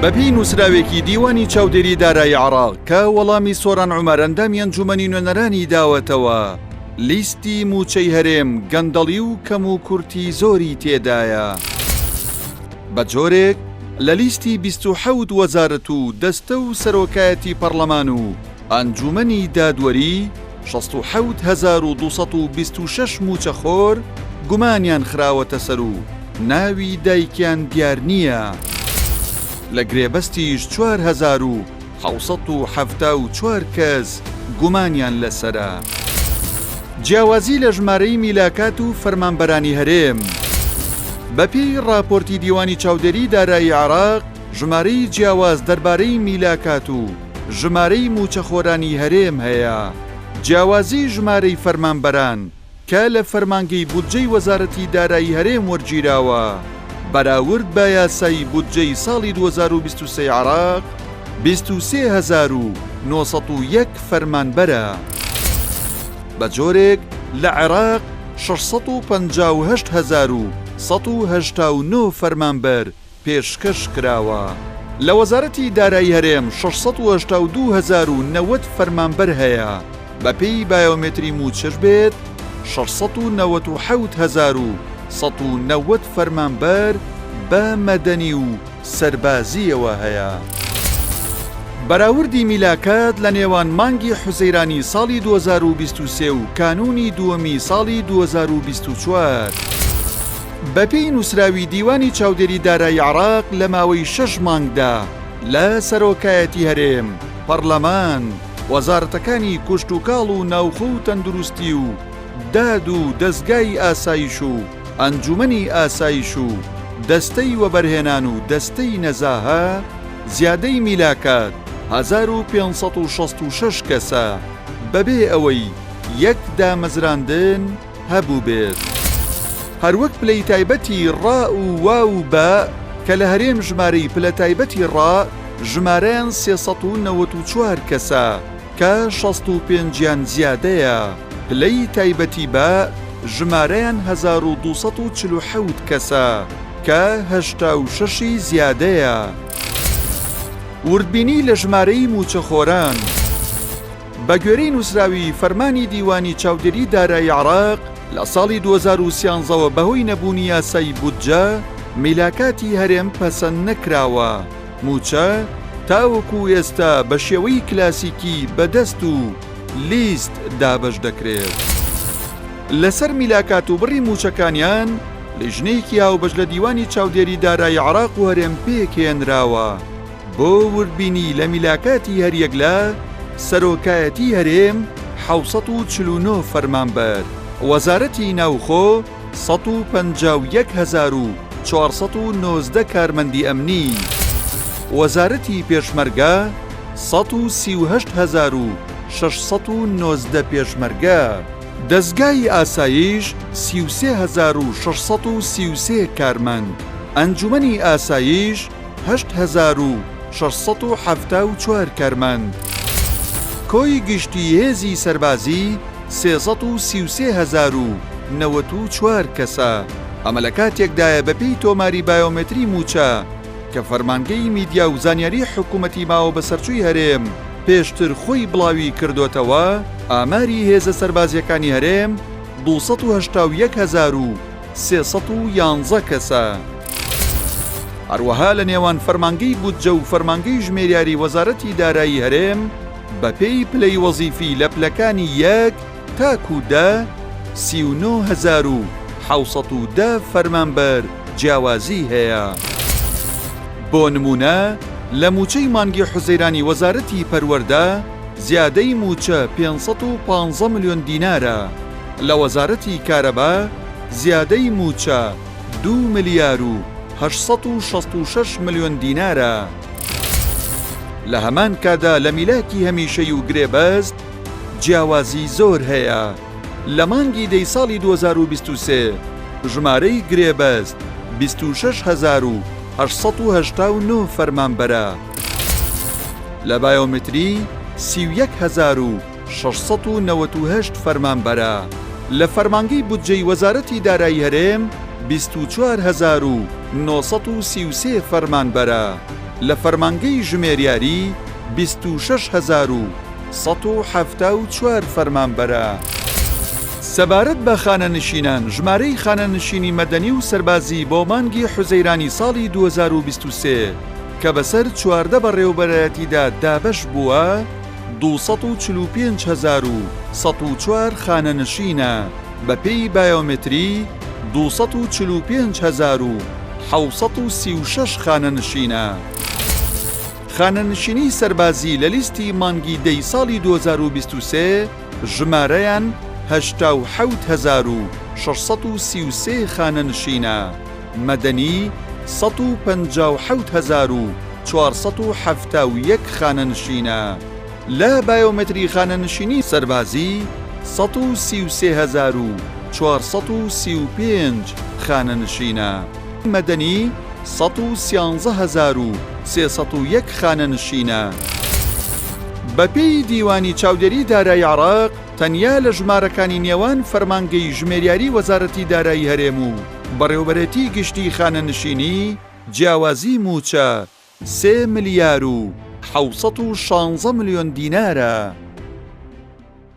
بەپێی نووسراوێکی دیوانی چاودێری دارایی عێراق کە وەڵامی سۆران عومەر ئەندامی ئەنجومەنی نوێنەرانی داوەتەوە، لیستی مووچەی هەرێم گەندەڵی و کەموکورتی زۆری تێدایە. بە جۆرێک لە لیستی 27 وەزارەت و دەستە و سەرۆکایەتی پەڕلەمان و ئەنجومەنی دادوەری 67226 مووچەخۆر گومانیان خراوەتە سەر و ناوی دایکیان دیار نییە. لە گرێبەستیش 4774 کەس گومانیان لەسەرە. جیاوازی لە ژمارەی میلاکات و فەرمانبەرانی هەرێم. بەپێی ڕاپۆرتی دیوانی چاودێری دارایی عێراق، ژمارەی جیاواز دەربارەی میلاکات و ژمارەی مووچەخۆرانی هەرێم هەیە. جیاوازی ژمارەی فەرمانبەران کە لە فەرمانگەی بودجەی وەزارەتی دارایی هەرێم وەرگیراوە، بەراورد بە یاسای بودجەی ساڵی 2023 عێراق، 23901 فەرمانبەرە. بە جۆرێک لە عێراق 658189 فەرمانبەر پێشکەش کراوە. لە وەزارەتی دارایی هەرێم 682 هەزار و 90 فەرمانبەر هەیە، بەپێی بایۆمێتری مووچەش بێت 697 هەزار و 190 فەرمانبەر بە مەدەنی و سەربازییەوە هەیە. بەراوردی میلاکات لە نێوان مانگی حوزەیرانی ساڵی 2023 و کانوونی دووەمی ساڵی 2024. بەپێی نووسراوی دیوانی چاودێری دارایی عێراق لە ماوەی شەش مانگدا لە سەرۆکایەتی هەرێم، پەڕلەمان، وەزارەتەکانی کوشتوکاڵ و ناوخۆ و تەندروستی و داد و دەزگای ئاسایش و ئەنجومەنی ئاسایش و دەستەی وەبەرهێنان و دەستەی نەزاهە زیادەی میلاکات 1566 کەسە بەبێ ئەوەی یەک دامەزراندن هەبووبێت. هەروەک پلەی تایبەتی ڕا و واو و باء کە لە هەرێم ژمارەی پلە تایبەتی ڕا ژمارەیان 394 کەسە کە 65 یان زیادەیە، پلەی تایبەتی باء ژمارەیان 1247 کەسە کە 86 ی زیادەیە. وردبینی لە ژمارەی مووچەخۆران. بەگوێرەی نووسراوی فەرمانی دیوانی چاودێری دارایی عێراق، لە ساڵی 2013 وە بەهۆی نەبوونی یاسای بودجە، میلاکاتی هەرێم پەسەند نەکراوە، مووچە تاوەکو ئێستا بە شێوەی کلاسیکی بە دەست و لیست دابەش دەکرێت. لەسەر میلاکات و بڕی مووچەکانیان، لیژنەیەکی هاوبەش لە دیوانی چاودێری دارایی عێراق و هەرێم پێکهێنراوە. بۆ وردبینی لە میلاکاتی هەریەک لە، سەرۆکایەتی هەرێم 749 فەرمانبەر، وەزارەتی ناوخۆ 151 419 کارمەندی ئەمنی، وەزارەتی پێشمەرگە 138 619 پێشمەرگە، دەزگای ئاسایش 33633 کارمەند، ئەنجومەنی ئاسایش 8674 کارمەند. کۆی گشتی هێزی سەربازی 333 094 کەسە، ئەمە لە کاتێکدایە بەپێی تۆماری بایۆمەتری مووچە کە فەرمانگەی میدیا و زانیاری حکوومەتی ماوە بەسەرچووی هەرێم پێشتر خۆی بڵاوی کردۆتەوە، ئاماری هێزە سەربازییەکانی هەرێم 281 هەزار و 311 کەسە. هەروەها لە نێوان فەرمانگەی بودجە و فەرمانگەی ژمێریاری وەزارەتی دارایی هەرێم بەپێی پلەی وەزیفی لە پلەکانی یەک تاکو دە، 39710 فەرمانبەر جیاوازی هەیە. بۆ نموونە لە مووچەی مانگی حوزەیرانی وەزارەتی پەروەردە زیادەی مووچە 515 ملیۆن دینارە، لە وەزارەتی کارەبا زیادەی مووچە دوو ملیار و 866 ملیۆن دینارە. لە هەمان کاتدا لە میلاکی هەمیشەی و گرێبەست جیاوازی زۆر هەیە. لە مانگی دەی ساڵی 2023 ژمارەی گرێبەست 26889 فەرمانبەرە. لە بایۆمەتری 31698 فەرمانبەرە. لە فەرمانگەی بودجەی وەزارەتی دارایی هەرێم 24933 فەرمانبەرە. لە فەرمانگەی ژمێریاری 26174 فەرمانبەرە. سەبارەت بە خانەنشینان، ژمارەی خانەنشینی مەدەنی و سەربازی بۆ مانگی حوزەیرانی ساڵی 2023 کە بەسەر 14 بەڕێوەبەرایەتیدا دابەش بووە، 245,104 خانەنشینە، بەپێی بایۆمەتری 245,736 خانەنشینە. خانەنشینی سەربازی لە لیستی مانگی دەی ساڵی 2023 ژمارەیان 87633 خانەنشینە، مەدەنی 157471 خانەنشینە. لە بایۆمەتری خانەنشینی سەربازی 133435 خانەنشینە، مەدەنی 113301 خانەنشینە. بەپێی دیوانی چاودێری دارایی عێراق، تەنیا لە ژمارەکانی نێوان فەرمانگەی ژمێریاری وەزارەتی دارایی هەرێم و بەڕێوەبەرێتی گشتی خانەنشینی جیاوازی مووچە سێ ملیار و 716 ملیۆن دینارە.